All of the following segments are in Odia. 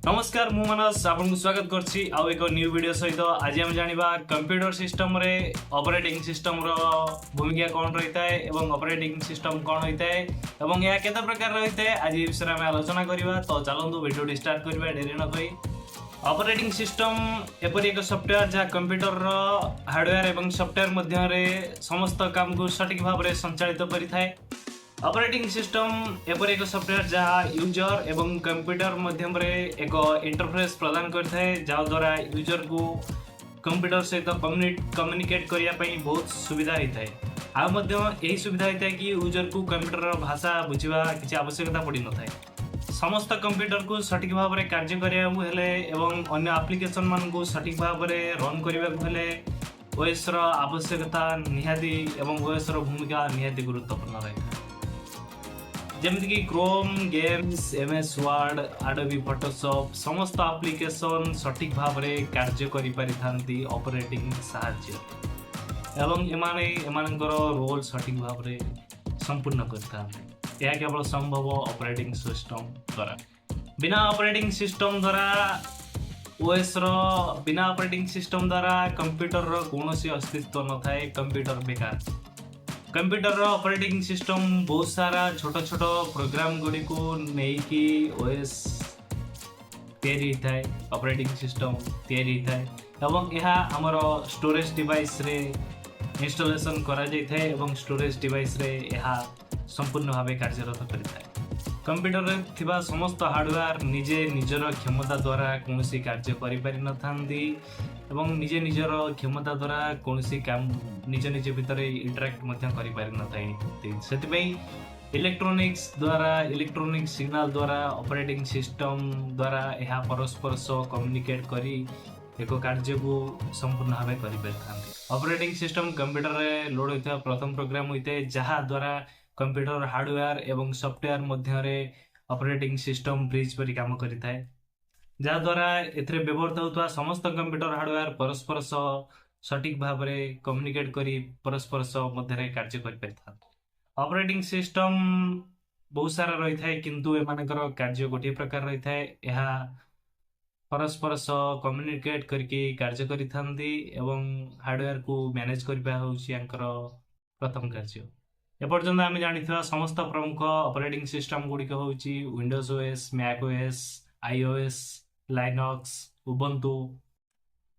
ନମସ୍କାର, ମୁଁ ମାନସ ଆପଣଙ୍କୁ ସ୍ୱାଗତ କରୁଛି ଆଉ ଏକ ନ୍ୟୁ ଭିଡ଼ିଓ ସହିତ। ଆଜି ଆମେ ଜାଣିବା କମ୍ପ୍ୟୁଟର ସିଷ୍ଟମରେ ଅପରେଟିଂ ସିଷ୍ଟମର ଭୂମିକା କ'ଣ ରହିଥାଏ ଏବଂ ଅପରେଟିଂ ସିଷ୍ଟମ କ'ଣ ହୋଇଥାଏ ଏବଂ ଏହା କେତେ ପ୍ରକାର ରହିଥାଏ। ଆଜି ଏ ବିଷୟରେ ଆମେ ଆଲୋଚନା କରିବା। ତ ଚାଲନ୍ତୁ, ଭିଡ଼ିଓଟି ଷ୍ଟାର୍ଟ କରିବା ଡେରି ନ କରି। ଅପରେଟିଂ ସିଷ୍ଟମ ଏପରି ଏକ ସଫ୍ଟୱେୟାର, ଯାହା କମ୍ପ୍ୟୁଟରର ହାର୍ଡୱେୟାର ଏବଂ ସଫ୍ଟୱେୟାର ମଧ୍ୟରେ ସମସ୍ତ କାମକୁ ସଠିକ୍ ଭାବରେ ସଞ୍ଚାଳିତ କରିଥାଏ। ଅପରେଟିଂ ସିଷ୍ଟମ ଏପରି ଏକ ସଫ୍ଟୱେୟାର, ଯାହା ୟୁଜର ଏବଂ କମ୍ପ୍ୟୁଟର ମଧ୍ୟରେ ଏକ ଇଣ୍ଟରଫେସ୍ ପ୍ରଦାନ କରିଥାଏ, ଯାହାଦ୍ୱାରା ୟୁଜରକୁ କମ୍ପ୍ୟୁଟର ସହିତ କମ୍ୟୁନିକେଟ୍ କରିବା ପାଇଁ ବହୁତ ସୁବିଧା ହୋଇଥାଏ। ଆଉ ମଧ୍ୟ ଏହି ସୁବିଧା ହୋଇଥାଏ କି ୟୁଜରକୁ କମ୍ପ୍ୟୁଟରର ଭାଷା ବୁଝିବା କିଛି ଆବଶ୍ୟକତା ପଡ଼ିନଥାଏ। ସମସ୍ତ କମ୍ପ୍ୟୁଟରକୁ ସଠିକ୍ ଭାବରେ କାର୍ଯ୍ୟ କରିବାକୁ ହେଲେ ଏବଂ ଅନ୍ୟ ଆପ୍ଲିକେସନ୍ ମାନଙ୍କୁ ସଠିକ୍ ଭାବରେ ରନ୍ କରିବାକୁ ହେଲେ ଓଏସ୍ର ଆବଶ୍ୟକତା ନିହାତି ଏବଂ ଓଏସ୍ର ଭୂମିକା ନିହାତି ଗୁରୁତ୍ୱପୂର୍ଣ୍ଣ ରହିଥାଏ। ଯେମିତିକି chrome, games, MS ward, Adobe Photoshop, ସମସ୍ତ ଆପ୍ଲିକେସନ୍ ସଠିକ୍ ଭାବରେ କାର୍ଯ୍ୟ କରିପାରିଥାନ୍ତି ଅପରେଟିଂ ସାହାଯ୍ୟରେ ଏବଂ ଏମାନେ ଏମାନଙ୍କର ରୋଲ୍ ସଠିକ୍ ଭାବରେ ସମ୍ପୂର୍ଣ୍ଣ କରିଥାନ୍ତି। ଏହା କେବଳ ସମ୍ଭବ ଅପରେଟିଂ ସିଷ୍ଟମ ଦ୍ୱାରା। ବିନା ଅପରେଟିଂ ସିଷ୍ଟମ ଦ୍ୱାରା ଓଏସ୍ର ବିନା ଅପରେଟିଂ ସିଷ୍ଟମ ଦ୍ୱାରା କମ୍ପ୍ୟୁଟରର କୌଣସି ଅସ୍ତିତ୍ୱ ନଥାଏ। କମ୍ପ୍ୟୁଟର ବେକାର। କମ୍ପ୍ୟୁଟରର ଅପରେଟିଂ ସିଷ୍ଟମ ବହୁତ ସାରା ଛୋଟ ଛୋଟ ପ୍ରୋଗ୍ରାମ ଗୁଡ଼ିକୁ ନେଇକି ଓଏସ୍ ତିଆରି ହୋଇଥାଏ, ଅପରେଟିଂ ସିଷ୍ଟମ ତିଆରି ହୋଇଥାଏ ଏବଂ ଏହା ଆମର ଷ୍ଟୋରେଜ୍ ଡିଭାଇସ୍ରେ ଇନଷ୍ଟଲେସନ୍ କରାଯାଇଥାଏ ଏବଂ ଷ୍ଟୋରେଜ୍ ଡିଭାଇସ୍ରେ ଏହା ସମ୍ପୂର୍ଣ୍ଣ ଭାବେ କାର୍ଯ୍ୟରତ କରିଥାଏ। କମ୍ପ୍ୟୁଟରରେ ଥିବା ସମସ୍ତ ହାର୍ଡ଼ୱେୟାର ନିଜେ ନିଜର କ୍ଷମତା ଦ୍ୱାରା କୌଣସି କାର୍ଯ୍ୟ କରିପାରିନଥାନ୍ତି ଏବଂ ନିଜେ ନିଜର କ୍ଷମତା ଦ୍ୱାରା କୌଣସି କାମ ନିଜ ନିଜ ଭିତରେ ଇଣ୍ଟରାକ୍ଟ ମଧ୍ୟ କରିପାରିନଥାନ୍ତି। ସେଥିପାଇଁ ଇଲେକ୍ଟ୍ରୋନିକ୍ସ ଦ୍ୱାରା, ଇଲେକ୍ଟ୍ରୋନିକ୍ସ ସିଗ୍ନାଲ ଦ୍ୱାରା, ଅପରେଟିଂ ସିଷ୍ଟମ ଦ୍ୱାରା ଏହା ପରସ୍ପର ସହ କମ୍ୟୁନିକେଟ୍ କରି ଏକ କାର୍ଯ୍ୟକୁ ସମ୍ପୂର୍ଣ୍ଣ ଭାବେ କରିପାରିଥାନ୍ତି। ଅପରେଟିଂ ସିଷ୍ଟମ କମ୍ପ୍ୟୁଟରରେ ଲୋଡ୍ ହୋଇଥିବା ପ୍ରଥମ ପ୍ରୋଗ୍ରାମ ହୋଇଥାଏ, ଯାହା ଦ୍ୱାରା କମ୍ପ୍ୟୁଟର ହାର୍ଡ଼ୱେୟାର ଏବଂ ସଫ୍ଟୱେୟାର ମଧ୍ୟରେ ଅପରେଟିଂ ସିଷ୍ଟମ ବ୍ରିଜ୍ ପରି କାମ କରିଥାଏ, ଯାହାଦ୍ୱାରା ଏଥିରେ ବ୍ୟବହୃତ ହେଉଥିବା ସମସ୍ତ କମ୍ପ୍ୟୁଟର ହାର୍ଡ଼ୱେୟାର ପରସ୍ପର ସହ ସଠିକ୍ ଭାବରେ କମ୍ୟୁନିକେଟ୍ କରି ପରସ୍ପର ସହ ମଧ୍ୟରେ କାର୍ଯ୍ୟ କରିପାରିଥାନ୍ତି। ଅପରେଟିଂ ସିଷ୍ଟମ ବହୁତ ସାରା ରହିଥାଏ, କିନ୍ତୁ ଏମାନଙ୍କର କାର୍ଯ୍ୟ ଗୋଟିଏ ପ୍ରକାର ରହିଥାଏ। ଏହା ପରସ୍ପର ସହ କମ୍ୟୁନିକେଟ୍ କରିକି କାର୍ଯ୍ୟ କରିଥାନ୍ତି ଏବଂ ହାର୍ଡ଼ୱେୟାରକୁ ମ୍ୟାନେଜ କରିବା ହେଉଛି ୟାଙ୍କର ପ୍ରଥମ କାର୍ଯ୍ୟ। ଏପର୍ଯ୍ୟନ୍ତ ଆମେ ଜାଣିଥିବା ସମସ୍ତ ପ୍ରମୁଖ ଅପରେଟିଂ ସିଷ୍ଟମ ଗୁଡ଼ିକ ହେଉଛି Windows OS, Mac OS, iOS, Linux, Ubuntu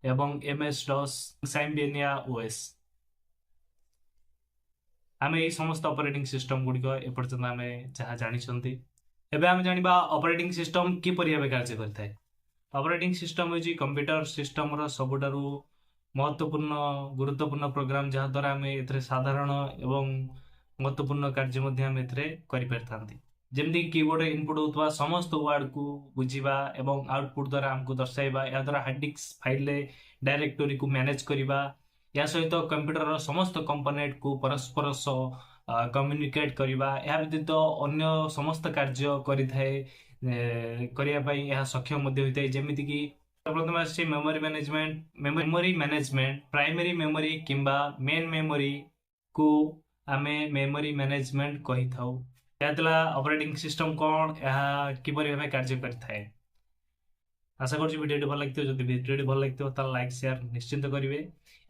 ଏବଂ ଏମ୍ଏସ୍ ଡସ୍, ସାଇମ୍ବିଆନ ଓଏସ୍। ଆମେ ଏଇ ସମସ୍ତ ଅପରେଟିଂ ସିଷ୍ଟମ ଗୁଡ଼ିକ ଏପର୍ଯ୍ୟନ୍ତ ଆମେ ଯାହା ଜାଣିଛନ୍ତି। ଏବେ ଆମେ ଜାଣିବା ଅପରେଟିଂ ସିଷ୍ଟମ କିପରି ଭାବେ କାର୍ଯ୍ୟ କରିଥାଏ। ଅପରେଟିଂ ସିଷ୍ଟମ ହେଉଛି କମ୍ପ୍ୟୁଟର ସିଷ୍ଟମର ସବୁଠାରୁ ମହତ୍ୱପୂର୍ଣ୍ଣ, ଗୁରୁତ୍ୱପୂର୍ଣ୍ଣ ପ୍ରୋଗ୍ରାମ, ଯାହାଦ୍ୱାରା ଆମେ ଏଥିରେ ସାଧାରଣ ଏବଂ ମହତ୍ୱପୂର୍ଣ୍ଣ କାର୍ଯ୍ୟ ମଧ୍ୟ ଆମେ ଏଥିରେ କରିପାରିଥାନ୍ତି। ଯେମିତିକି କିବୋର୍ଡରେ ଇନପୁଟ୍ ହେଉଥିବା ସମସ୍ତ ୱାର୍ଡକୁ ବୁଝିବା ଏବଂ ଆଉଟପୁଟ୍ ଦ୍ୱାରା ଆମକୁ ଦର୍ଶାଇବା, ଏହାଦ୍ୱାରା ହାର୍ଡ ଡିସ୍କ ଫାଇଲରେ ଡାଇରେକ୍ଟୋରିକୁ ମ୍ୟାନେଜ କରିବା, ଏହା ସହିତ କମ୍ପ୍ୟୁଟରର ସମସ୍ତ କମ୍ପୋନେଣ୍ଟକୁ ପରସ୍ପର ସହ କମ୍ୟୁନିକେଟ୍ କରିବା, ଏହା ବ୍ୟତୀତ ଅନ୍ୟ ସମସ୍ତ କାର୍ଯ୍ୟ କରିଥାଏ। କରିବା ପାଇଁ ଏହା ସକ୍ଷମ ମଧ୍ୟ ହୋଇଥାଏ। ଯେମିତିକି ପ୍ରଥମେ ଆସୁଛି memory management. Memory management, primary memory କିମ୍ବା ମେନ୍ ମେମୋରିକୁ ଆମେ ମେମୋରି ମ୍ୟାନେଜମେଣ୍ଟ କହିଥାଉ। ଏହା ଥିଲା ଅପରେଟିଂ ସିଷ୍ଟମ କ'ଣ, ଏହା କିପରି ଭାବେ କାର୍ଯ୍ୟ କରିଥାଏ। ଆଶା କରୁଛି ଭିଡ଼ିଓଟି ଭଲ ଲାଗିଥିବ। ଯଦି ଭିଡ଼ିଓଟି ଭଲ ଲାଗିଥିବ, ତାହେଲେ ଲାଇକ୍, ସେୟାର ନିଶ୍ଚିନ୍ତ କରିବେ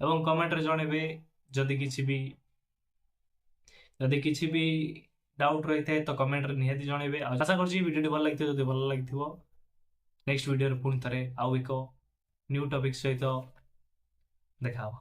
ଏବଂ କମେଣ୍ଟରେ ଜଣାଇବେ। ଯଦି କିଛି ବି ଡାଉଟ୍ ରହିଥାଏ, ତ କମେଣ୍ଟରେ ନିହାତି ଜଣାଇବେ। ଆଉ ଆଶା କରୁଛି ଭିଡ଼ିଓଟି ଭଲ ଲାଗିଥିବ। ଯଦି ଭଲ ଲାଗିଥିବ, ନେକ୍ସଟ ଭିଡ଼ିଓରେ ପୁଣି ଥରେ ଆଉ ଏକ ନ୍ୟୁ ଟପିକ୍ ସହିତ ଦେଖା ହବ।